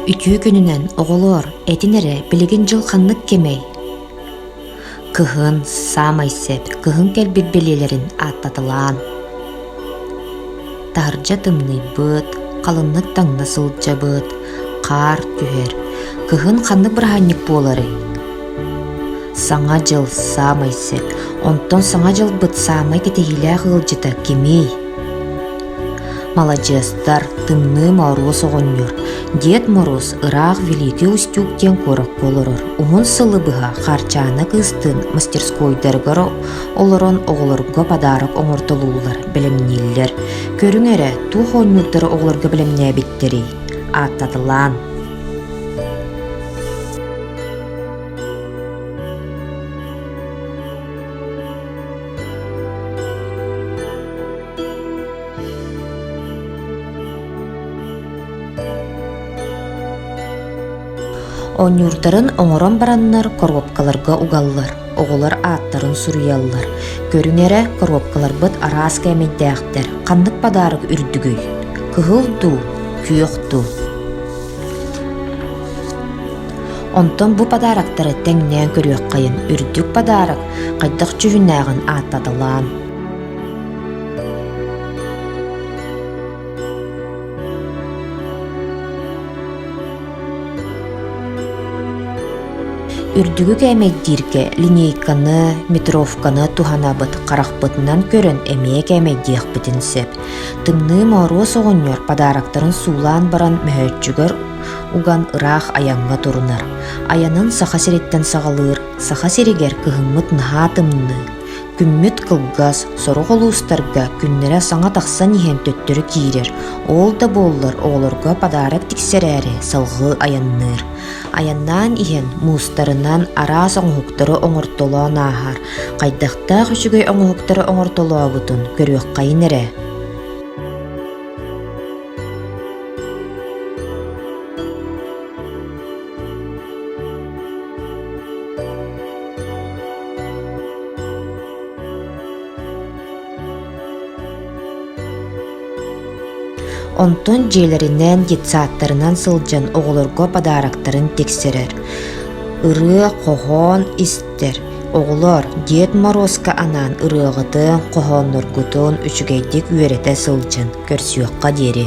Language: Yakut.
Үтүө күнүнэн, оҕолоор, этин эрэ, билигин дьыл ханнык кэмэй? Кыһын, саамай сөп, кыһын кэлбит бэлиэлэрин ааттаталаан. Таһырдьа тымныйбыт, халыҥнык таҥна сылдьабыт, хаар түһэр. Кыһын ханнык бырааһынньык буоларый? Саҥа дьыл саамай сөп. Онтон Саҥа дьылбыт саамай кэтэһиилээх ыалдьыта кимий? Маладьыастар, Тымныы Моруос оҕонньор, Дед Мороз ыраах Великий Устюг диэн куоракка олорор. Уһун сылы быһа Хаарчаана кыыстыын мастерскойдарыгар олорон оҕолорго подарок оҥортолууллар, бэлэмнииллэр. Көрүҥ эрэ, туох оонньуурдары оҕолорго бэлэмнээбиттэрий? Ааттатылаан. Оонньуурдарын оҥорон бараннар коробкаларга угаллар, оҕолор ааттарын суруйаллар. Көрүҥ эрэ, коробкаларбыт араас кээмэйдээхтэр, ханнык подарок үрдүгүй? Кыһыл дуу, күөх дуу? Онтон бу подароктары тэҥнээн көрүөххэйин, үрдүк подарок хайдах дьүһүннээҕин ааттаталаан. Үрдүгү кээмэйдииргэ линейканы, метровканы туһанабыт, харахпытынан көрөн эмиэ кээмэйдиэхпитин сөп. Тымныы Моруос оҕонньор подароктарын суулаан баран мөһөөччүгэр уган ыраах айаҥҥа турунар. Айанын Саха сириттэн саҕалыыр, Саха сиригэр кыһыммыт наһаа тымныы. Күммүт кылгас, сорох улуустарга күннэрэ саҥа тахсан иһэн төттөрү киирэр, ол да буоллар оҕолорго подарок тиксэрээри салҕыы айанныыр. Айаннаан иһэн муустарынан араас оҥоһуктары оҥортолоон ааһар, хайдахтаах үчүгэй оҥоһуктары оҥортолообутун көрүөххэйин эрэ. Онтон дьиэлэринэн, детсадтарынан сылдьан оҕолорго подароктарын тиксэрэр, ырыа, хоһоон истэр. Оҕолор Дед Морозко анаан ырыаҕытын, хоһоонноргутун үчүгэйдик үөрэтэ сылдьын, көрсүөххэ диэри.